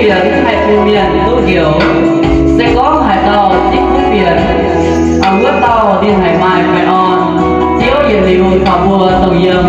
fienx haih bun mienh duqv njoux. Se gorngv haaix dauh zipv kuv fienx, wuov dauh ninh haih maaih baengh orn. Ziouv yietc liuz caux mbuo dongh yiem.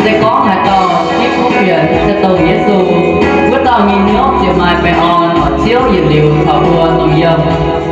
Se gorngv haaix dauh zipv kuv fienx se dongh Yesu, wuov dauh nyei hnyouv ziouc maaih baengh orn, Ziouv yietc liuz caux mbuo dongh yiem.